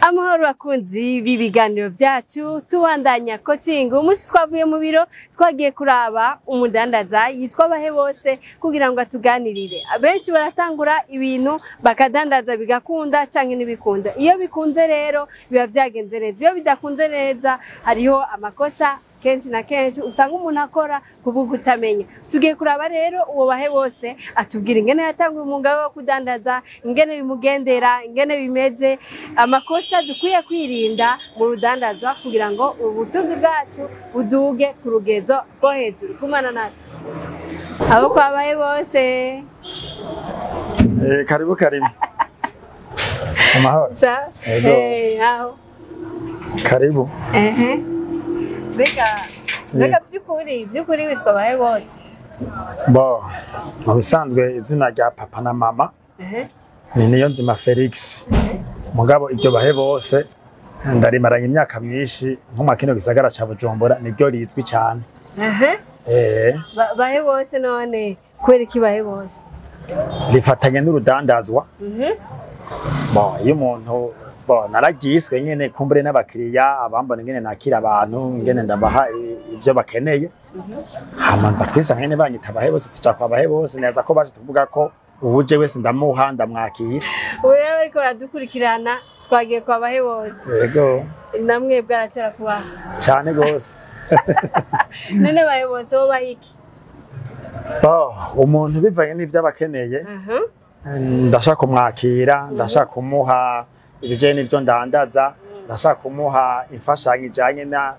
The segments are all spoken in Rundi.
Amahoro bakunzi b'ibiganiro byacu, tubandanya coaching. Umunsi twavuye mu biro, twagiye kuraba umudandaza yitwa Bahebose kugira ngo atuganirire. Abenshi baratangura ibintu bakadandaza, bigakunda canke ntibikunda. Iyo bikunze rero biba vyagenze neza, iyo bidakunze neza hariho amakosa kenshi na kenshi usanga umuntu akora kubwo kutamenya. Tugiye kuraba rero uwo Bahebose atubwira ingene yatanguye umwuga we wo kudandaza, ingene bimugendera, ingene bimeze, amakosa dukwiye kwirinda mu rudandaza kugira ngo ubutunzi bwacu buduge ku rugezo rwo hejuru. Kumana natwe abo kwa Bahebose. Karibu karibu. Amahoro. Sa. Ego. Aho. Karibu. Ehe, mbega by'ukuri witwa Bahebose? Bo, mu bisanzwe izina rya papa na mama ni Niyonzima Felix. Mugabo iryo Bahebose ndarimaranye imyaka myinshi, nko mu kino gisagara ca Bujumbura niryo rizwi cyane. Bahebose, none kubera iki Bahebose? Rifatanye n'urudandazwa. Bo, iyo umuntu, bo, naragiswe nyene kumbure n'abakiriya abambona ingene nakira abantu, ingene ndabaha ivyo bakeneye. Hama nza kwisanga nyene banyita Bahebose, tuca kwa Bahebose, neza ko baje tuvuga ko uwuje wese ndamuha, ndamwakira. Ubu rero bariko baradukurikirana, twagiye kwa Bahebose. Yego. Namwe bwarashobora kubaha? Cyane gose. None Bahebose bo bahiki? Bo, umuntu bivanye n'ivyo aba akeneye, ndashaka kumwakira, ndashaka kumuha ibijanye n'ivyo ndandaza, ndashaka kumuha imfashanyo ijanye na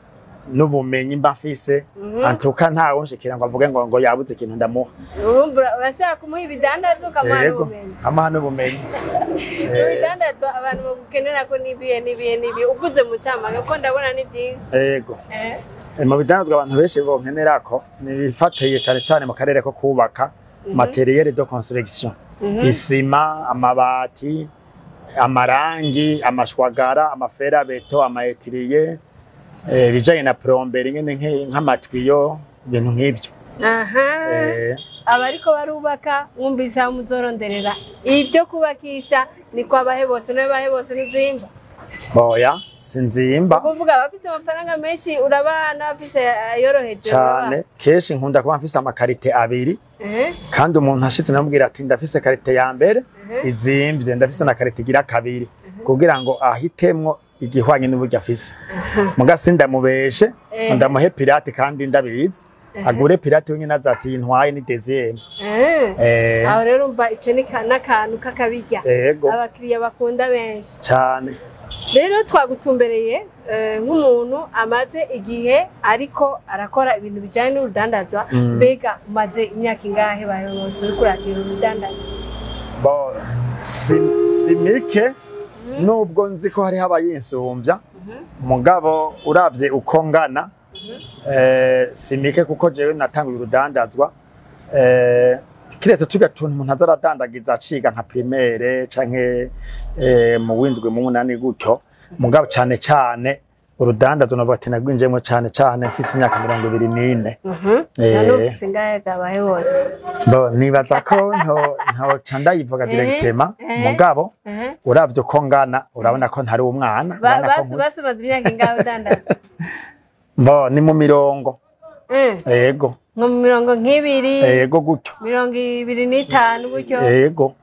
n'ubumenyi mba mfise. Antuka ntawunshikira ngo avuge ngo yabuze ikintu ndamuha. Urumva urashaka kumuha ibidandazwa, ukamuha Yego. n'ubumenyi. Amuha n'ubumenyi. Ibidandazwa abantu bagukenera ko n'ibihe n'ibihe n'ibihe, uvuze mu camake, kuko ndabona ni byinshi? Yego. Mu bidandazwa abantu benshi bonkenerako ni ibifateye cane cane mu karere ko kubaka, matériel de construction, isima, amabati, amarangi, amashwagara, ama fer à béton, ama étriers, ibijanye na plomberie nyene, nk'ama tuyaux, ibintu nk'ivyo. Abariko barubaka, mwumvise aho muzoronderera ibyo kubakisha ni kwa Bahebose. Nawe Bahebose ntuzimba? Boya, sinzimba. Kuvuga abafise amafaranga menshi urabaha, n'abafise ayoroheje? Cane, kenshi nkunda kuba mfise ama qualité abiri, kandi umuntu ashitse namubwira ati ndafise qualité ya mbere izimvye, ndafise na qualité igira kabiri, kugira ngo ahitemwo igihwanye n'uburyo afise. Muga sindamubeshe, ndamuhe pirate kandi ndabizi, agure pirate wenyine azati ntwaye ni deuxième. Aho rero umva ico ni n'akantu k'akabirya abakiriya bakunda benshi. Cane. Rero twagutumbereye nk'umuntu amaze igihe ariko arakora ibintu bijyanye n'urudandazwa. Mbega umaze imyaka ingahe, Bahebose, uriko uragira urudandazwa? Bo, si mike, nubwo nzi ko hariho abayinsumbya, mugabo uravye uko ngana, si mike, kuko jewe natanguye urudandazwa, kiretse turya tuntu umuntu aza aradandagiza aciga nka primaire canke mu windwi, mu munani gutyo. Mugabo cane cane urudandazwa navuga ati nagwinjiyemwo cane cane mfise imyaka 24. None ufise ingahe ga, Bahebose? Bo, nibaza ko ntoca ndayivuga directement, mugabo uravye uko ngana urabona ko ntari umwana, urabona ko nkuze. Basubaza imyaka ingahe udandaza? Bo, ni mu mirongo. Yego. Nko mu mirongo nk'ibiri? Yego, gutyo. 25 gutyo? Yego.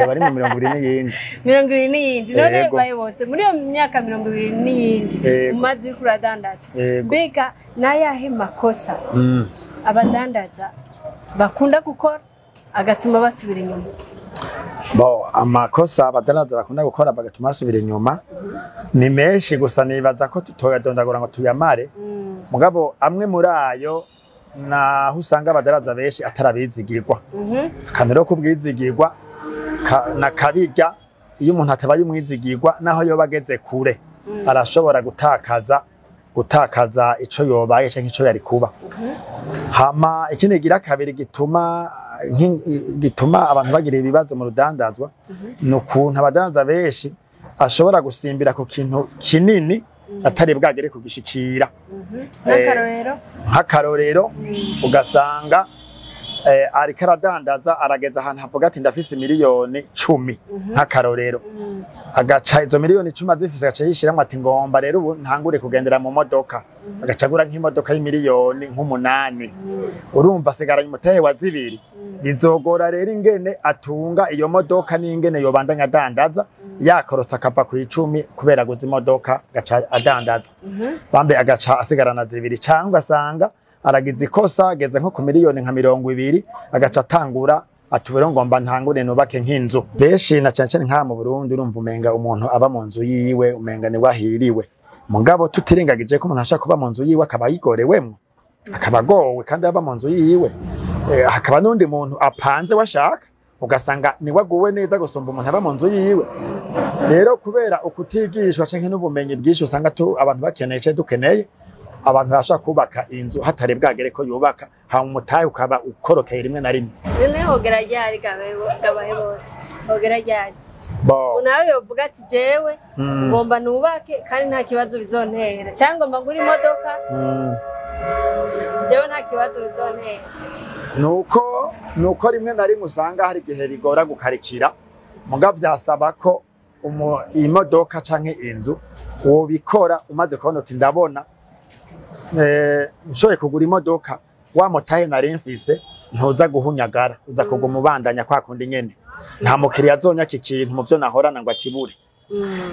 Bari mu 20 n'iyindi. 20 n'iyindi. None Yego. Bahebose, muri iyo myaka 20 n'iyindi umaze uriko uradandaza, mbega n'ayahe makosa abadandaza bakunda gukora agatuma basubira inyuma? Bo, amakosa abadandaza bakunda gukora bagatuma basubira inyuma ni menshi, gusa nibaza ko tutoyadondagura ngo tuyamare. Mugabo amwe muri ayo naho usanga abadandaza benshi atarabizigirwa. Akantu rero k'ubwizigirwa na kabirya, iyo umuntu atabaye umwizigirwa, naho yoba ageze kure, arashobora gutakaza ico yobaye canke ico yari kuba. Hama ikindi gira kabiri gituma abantu bagira ibibazo mu rudandazwa ni ukuntu abadandaza benshi ashobora gusimbira ku kintu kinini atari bwagere kugishikira. Nk'akarorero? Nk'akarorero, ugasanga Ariko aradandaza, arageza ahantu havuga ati ndafise miliyoni 10, nk'akarorero, agaca izo miliyoni 10 azifise, agaca yishiramwo ati ngomba rero ubu ntangure kugendera mu modoka, agaca agura nk'imodoka y'imiliyoni nk'umunani. Urumva asigaranye umutahe wa 2. Bizogora rero ingene atunga iyo modoka n'ingene yobandanya adandaza yakorotse akava ku 10 kubera aguze imodoka, agaca adandaza bambe agaca asigarana 2. Cyangwa asanga aragize ikosa, ageze nko ku miliyoni nka 20, agaca atangura ati ubu rero ngomba ntangure nubake nk'inzu. Benshi na cyane cyane nk'aha mu Burundi, urumva umenga umuntu aba mu nzu yiwe umenga ni wahiriwe, mugabo tutirengagije ko umuntu ashaka kuba mu nzu yiwe akaba yigorewemwo, akaba agowe kandi aba mu nzu yiwe. Hakaba n'undi muntu apanze washaka ugasanga niwe aguwe neza gusumba umuntu aba mu nzu yiwe. Rero kubera ukutigishwa canke n'ubumenyi bwinshi usanga abantu bakeneye canke dukeneye, abantu bashaka kubaka inzu hatari bwagere ko yubaka, hama umutahe ukaba ukorokeye rimwe na rimwe. None hogera ryari gabahe bose, hogera ryari? Bo. Nawe yovuga ati jewe ngomba nubake kandi nta kibazo bizontera, cyangwa ngomba ngura imodoka, jewe nta kibazo bizontera. Nuko rimwe na rimwe usanga hari igihe bigora gukarikira, muga byasaba ko imodoka canke inzu wobikora umaze kubona uti ndabona nshoboye kugura imodoka, wa mutahe nari mfise ntuza guhunyagara, uza kuguma ubandanya kwa kundi nyene, nta mukiriya azonyaka ikintu mu vyo nahorana ngo akibure.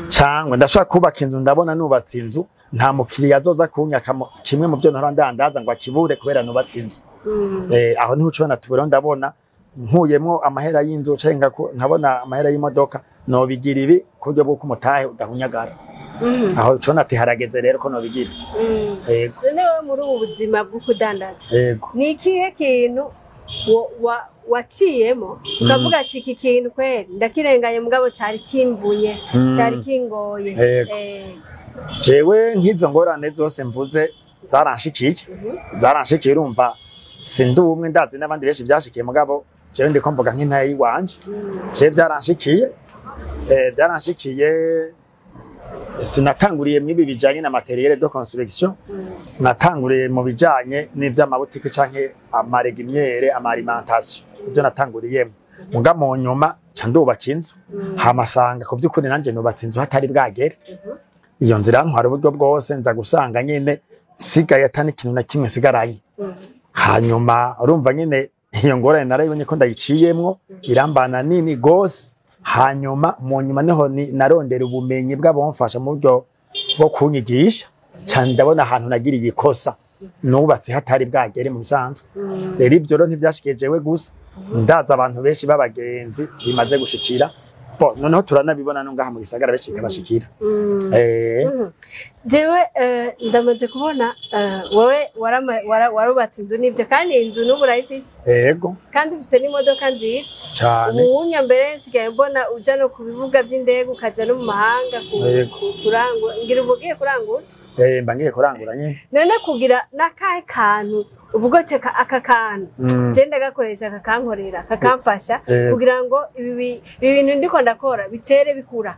Cangwa ndashaka kubaka inzu, ndabona nubatse inzu nta mukiriya azoza kunyaka kimwe mu vyo nahora ndandaza ngo akibure kubera nubatse inzu. Aho niho ucubona tubura ndabona nkuyemwo amahera y'inzu canke nkabona amahera y'imodoka, nobigira ibi ku buryo bw'uko umutahe udahunyagara. Aho ucubona ati harageze rero ko nobigira. Yego. None wowe muri ubu buzima bwo kudandaza, Yego. ni ikihe kintu waciyemo ukavuga ati iki kintu kweri ndakirenganye, mugabo cari kimvunye, cari kingoye? Yego. Jewe nk'izo ngorane zose mvuze zaranshikiye. Zaranshikiye, urumva sindi umwe, ndazi n'abandi benshi byashikiye, mugabo jewe ndiko mvuga nk'intaye y'iwanje. Jewe byaranshikiye, byaranshikiye. Sinatanguriye mw'ibi bijanye na matériel de construction, natanguriye mu bijanye n'ivy'amabutike canke ama légumières, ama alimentation, ibyo natanguriyemo. Muga mu nyuma ca ndubaka inzu, hamasanga ku vy'ukuri nanje nubatse inzu hatari bwagere. Iyo nzira ntwara uburyo bwose, nza gusanga nyene sigaye ata n'ikintu na kimwe nsigaranye. Hanyuma urumva nyene iyo ngorane narayibonye ko ndayiciyemwo, irambana nini gose. Hanyuma mu nyuma niho narondera ubumenyi bw'abamfasha mu buryo bwo kunyigisha cyane, ndabona ahantu nagiriye ikosa, nubatse hatari bwagere mu bisanzwe. Rero ibyo rero ntibyashikiye jewe gusa, ndaza abantu benshi b'abagenzi bimaze gushikira. Bo noneho turanabibona no ngaha mu gisagara, benshi bikabashikira. Jewe ndamaze kubona wowe warubatse inzu n'ibyo, kandi inzu n'ubu urayifise, Yego. kandi ufise n'imodoka nziza. Cane. Ubunya mbere nsigaye mbona uja no ku bibuga by'indege, ukaja no mu mahanga Yego. kurangura, ngira uba ugiye kurangura. Mba ngiye kurangura nyene. None kugira n'akahe kantu uvuga uti aka kantu je ndagakoresha, kakankorera, kakamfasha kugira ngo ibi bintu ndiko ndakora bitere bikura,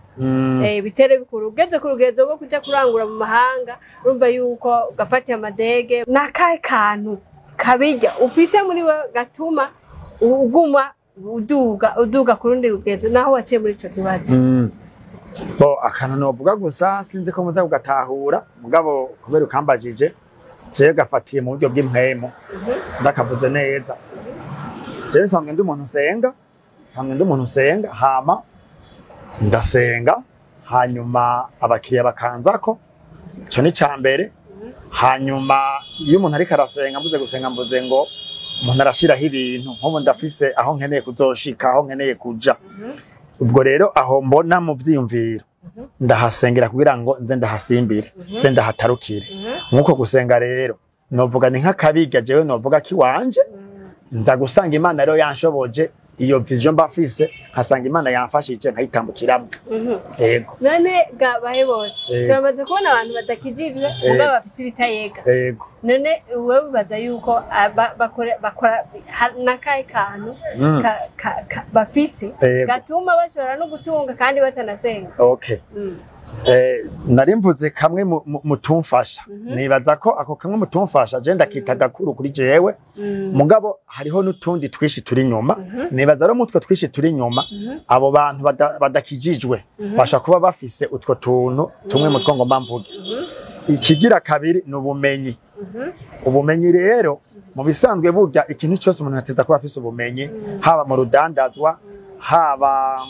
bitere bikura, ugeze ku rugezo rwo kuja kurangura mu mahanga, urumva yuko ugafata amadege, n'akahe kantu kabirya ufise muri we gatuma uguma uduga uduga ku rundi rugezo naho waciye muri ico kibazo? Bo akantu novuga gusa, sinzi ko muza kugatahura, mugabo kubera ukambajije, jewe gafatiye mu buryo bw'impwemu, ndakavuze neza. Jewe nsanzwe ndi umuntu nsenga, nsanzwe ndi umuntu nsenga, hama ndasenga, hanyuma abakiriya bakanzako, ico ni ca mbere. Hanyuma iyo umuntu ariko arasenga, mvuze gusenga mvuze ngo umuntu arashiraho ibintu, nk'ubu ndafise aho nkeneye kuzoshika, aho nkeneye kuja. Ubwo rero aho mbona mu vyiyumviro ndahasengera kugira ngo nze ndahasimbire, nze ndahatarukire. Nk'uko gusenga rero novuga ni nk'akabirya jewe novuga kiwanje, nza gusanga Imana rero yanshoboje iyo vision mba mfise, nkasanga Imana yamfashije nkayitambukiramo. Yego. None ga bahe bose, turamaze kubona abantu badakijijwe mugabo bafise ibitayega. Yego. None wewe wibaza yuko bakora n'akahe kantu bafise gatuma bashobora no gutunga kandi batanasenga? Okay. Nari mvuze kamwe mutumfasha. Nibaza ko ako kamwe mutumfasha je ndakita gakuru kuri jewe, mugabo hariho n'utundi twishi turi inyuma. Nibaza rero mutwe twishi turi inyuma, abo bantu badakijijwe bashobora kuba bafise utwo tuntu tumwe mutwo ngomba mvuge. Ikigira kabiri ni ubumenyi. Ubumenyi rero, mu bisanzwe burya ikintu cyose umuntu ateza kuba afise ubumenyi, haba mu rudandazwa, haba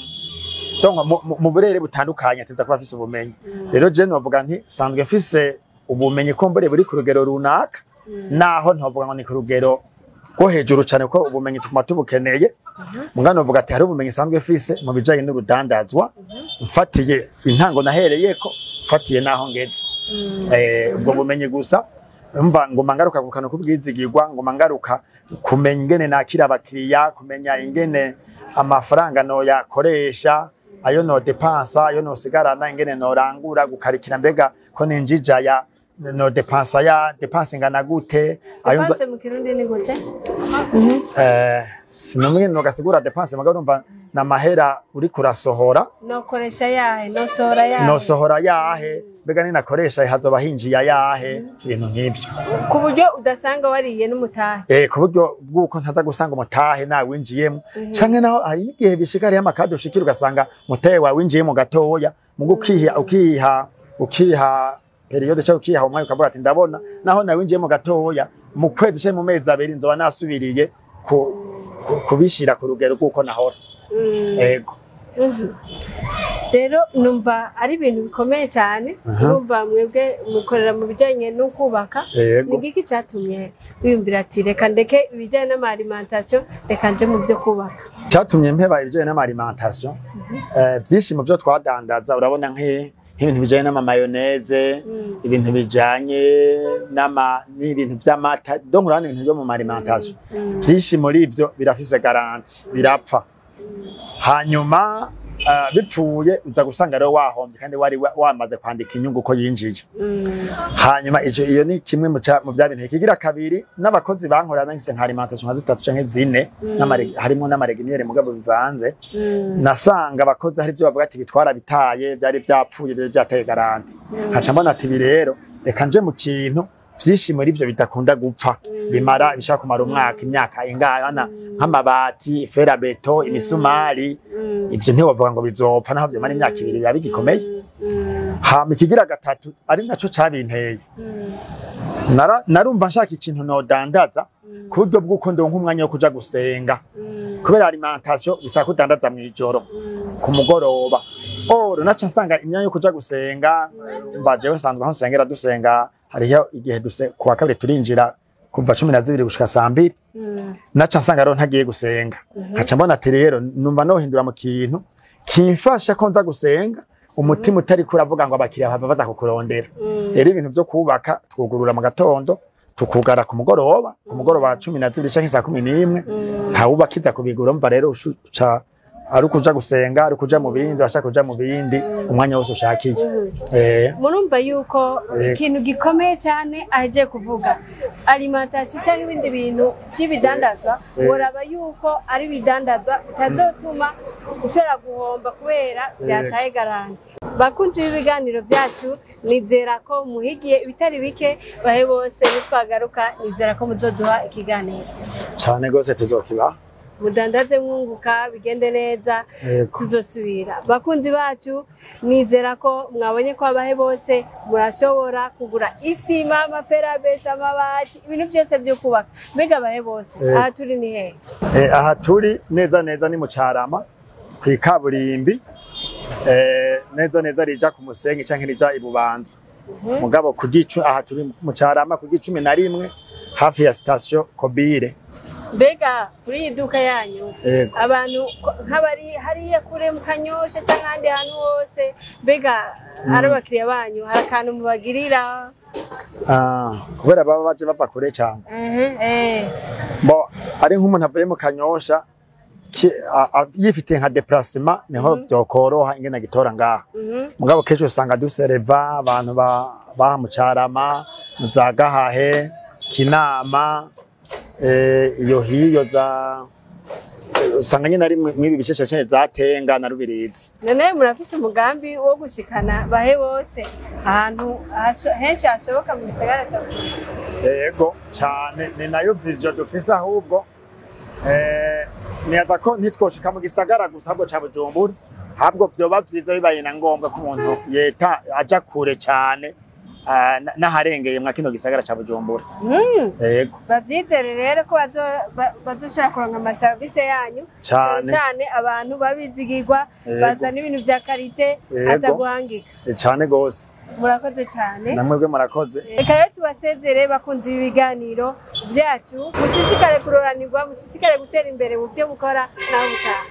donc mu burere butandukanye, ateza kuba afise ubumenyi. Rero je novuga nti sanzwe mfise ubumenyi ko mbere buri ku rugero runaka, naho ntovuga ngo ni ku rugero rwo hejuru cyane, kuko ubumenyi tuguma tubukeneye. Mugabo novuga ati hari ubumenyi sanzwe mfise mu bijanye n'urudandazwa, mfatiye intango nahereyeko, mfatiye naho ngeze. Ubwo bumenyi gusa mva ngoma ngaruka ku kantu kubwizigirwa, ngoma ngaruka kumenya ingene nakira abakiriya, kumenya ingene amafaranga no yakoresha, ayo no dépensa, ayo nosigarana, ingene norangura, gukarikira, mbega ko ninjija ya no dépensa, ya dépense ingana gute, ayo Dépense mu Kirundi ni gute? Sinumwe nogasigura dépense, mugabo urumva na mahera uri kurasohora. Nokoresha yahe, nosohora yahe? Nosohora yahe, mbega ninakoresha hazoba hinjiye yahe, ibintu nk'ivyo. Ku buryo udasanga wariye n'umutahe. Ku buryo bw'uko ntaza gusanga umutahe nawinjiyemo, canke naho hari n'igihe bishika hariho amakadi ushikira ugasanga umutahe wawe winjiyemo gatoya, mugo ukiha période cyangwa ukiha umwanya, ukavuga ati ndabona naho nawinjiyemo gatoya, mu kwezi canke mu mezi 2 nzoba nasubiriye kubishira ku rugero rw'uko nahora. Ego. Rero numva ari ibintu bikomeye cyane. Urumva mwebwe mukorera mu bijyanye no kubaka. Ego. Ni igiki cyatumye wiyumvira ati reka ndeke ibijyanye n'ama alimentation, reka nje mu byo kubaka? Cyatumye mpeba ibijyanye n'ama alimentation, byinshi mu byo twadandaza, urabona nk'ibintu bijyanye n'ama mayonnaise, ibintu bijyanye n'ama n'ibintu by'amata, donc urabona ibintu byo mu alimentation, byinshi muri ibyo birafise garantie, birapfa. Hanyuma bipfuye uza gusanga rero wahombye, kandi wari wamaze kwandika inyungu ko yinjiye. Hanyuma ico iyo ni kimwe mu bya bintu. Ikigira kabiri, n'abakozi bankorera, nahise nka alimentation nka zitatu canke zine, harimo n'ama légumineuses mugabo bivanze. Nasanga abakozi hari ibyo bavuga ati bitwara bitaye, byari byapfuye, byari byataye garantie. Nkaca mbona ati ibi rero reka nje mu kintu vyinshi muri ivyo bidakunda gupfa, bimara bishaka kumara umwaka, imyaka ingana, nk'amabati, fer à béton, imisumari. Ivyo ntiwovuga ngo bizopfa, naho vyomara imyaka 2 biba bigikomeye. Hama ikigira gatatu ari naco cabinteye, narumva nshaka ikintu nodandaza ku buryo bw'uko ndonka umwanya wo kuja gusenga, kubera alimentation bisaba kudandaza mw'ijoro, ku mugoroba. Oro naca nsanga imyanya yo kuja gusenga, mba jewe nsanzwe aho nsengera dusenga, hariho igihe duse kuwa kabiri turinjira kuva 12 gushika saa 2. Naca nsanga rero ntagiye gusenga. Nkaca mbona ati rero numva nohindura mu kintu kimfasha ko nza gusenga umutima utari kuravuga ngo abakiriya bava baza kukurondera. Rero ibintu byo kubaka twugurura mu gatondo, tukugara ku mugoroba 12 canke saa 11. Ntawubakiza kubigura. Umva rero uca ari ukuja gusenga, ari ukuja mu bindi, washaka kuja mu bindi umwanya wose ushakiye. Murumva yuko Yego. ikintu gikomeye cyane ahejeje kuvuga, alimentation cyangwa ibindi bintu by'ibidandazwa, uraba yuko ari ibidandazwa bitazotuma ushobora guhomba kubera byataye garantie. Bakunzi b'ibiganiro byacu, nizera ko muhigiye ibitari bike. Bahe bose, nitwagaruka nizera ko muzoduha ikiganiro. Cane gose, tuzokiba. Mudandaze mwunguka, bigende neza. Yego. Tuzosubira. Bakunzi bacu, nizera ko mwabonye ko abahe bose murashobora kugura isima, ama fer à béton, amabati, ibintu byose byo kubaka. Mbega abahe bose, aha turi ni hehe? Aha turi neza neza ni mu Carama, kw'ikaburimbi, neza neza rija ku Musenyi canke rija i Bubanza. Mugabo ku gicu aha turi mu Carama ku 11, hafi ya station Kobire. Mbega kuri iyi duka yanyu, Yego. abantu nk'abari hariya kure mu Kanyosha cyangwa ahandi hantu hose, mbega ari abakiriya banyu, hari akantu mubagirira? Ah, kubera baba baje bava kure cane. Bo ari nk'umuntu avuye mu Kanyosha yifitiye nka déplacement, niho vyokoroha ingene agitora ngaha. Mugabo kenshi usanga dusereva abantu baha mu Carama, mu za Gahahe, Kinama, iyo hiyo za Usanga nyine ari mw'ibi bice cane za Tenga na Rubirizi. None murafise umugambi wo gushikana Bahe Bose ahantu henshi hashoboka mu gisagara ca Bujumbura? Yego cane, ni nayo vision dufise. Ahubwo nibaza ko ntitwoshika mu gisagara gusa ahubwo ca Bujumbura, ahubwo vyoba vyiza bibaye na ngombwa ko umuntu yeta aja kure cane, n'aharengeye mwa kino gisagara ca Bujumbura. Yego. Bavyizere rero ko bazoshobora kuronka amaserivisi yanyu cane. Cane abantu babizigirwa, bazana ibintu vya qualité, ataguhangika. Cane gose. Murakoze cane. Namwebwe murakoze. Reka rero tubasezere, bakunze ibi biganiro vyacu. Mushishikare kuroranirwa, mushishikare gutera imbere mu byo mukora. Naho mutaha.